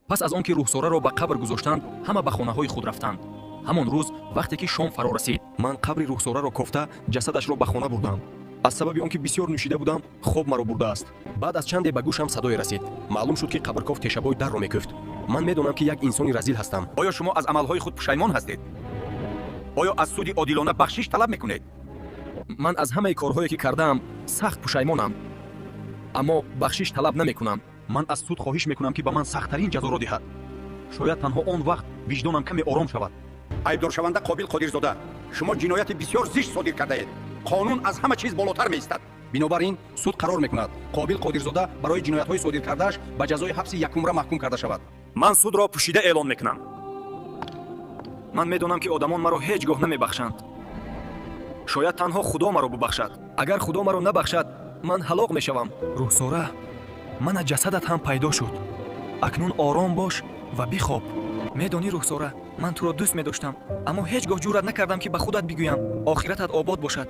Пас аз он ки Рӯҳсораро ба қабр гузоштанд, ҳама ба хонаҳои худ рафтанд. Ҳамон рӯз, вақте ки шом фаро расид, ман қабри Рӯҳсораро кофта, ҷасадашро ба хона бурдам. Аз сабаби он ки бисёр нӯшида будам, хоб маро бурдааст. Баъд аз чанде ба гӯшам садое расид. Маълум шуд, ки қабрков Тешабой дарро мекӯфт. Ман медонам, ки як инсони разил ҳастам. Оё шумо аз амалҳои худ пушаймон ҳастед? Оё аз суди одилона бахшиш талаб мекунед? Ман аз ҳамаи корҳое, ки кардаам, сахт пушаймонам, аммо бахшиш талаб намекунам. Ман аз суд хоҳиш мекунам, ки ба ман сахттарин ҷазоро диҳад. Шояд танҳо он вақт виҷдонам каме ором шавад. Айбдоршаванда Қобил Қодирзода, шумо ҷинояти бисёр зишт содир кардаед. Қонун аз ҳама чиз болотар меистад. Бинобар ин суд қарор мекунад, Қобил Қодирзода барои ҷиноятҳои содир кардааш ба ҷазои ҳабси якумра маҳкум карда шавад. Ман судро пӯшида эълон мекунам. Ман медонам, ки одамон маро ҳеҷ гоҳ намебахшанд. Шояд танҳо Худо маро бубахшад. Агар Худо маро набахшад, ман ҳалок мешавам. Рӯҳсора, мана ҷасадат ҳам пайдо шуд. Акнун ором бош ва бихоб. Медонӣ, Рӯҳсора, ман туро дӯст медоштам, аммо ҳеҷ гоҳ ҷуръат накардам, ки ба худат бигӯям. Охиратат обод бошад.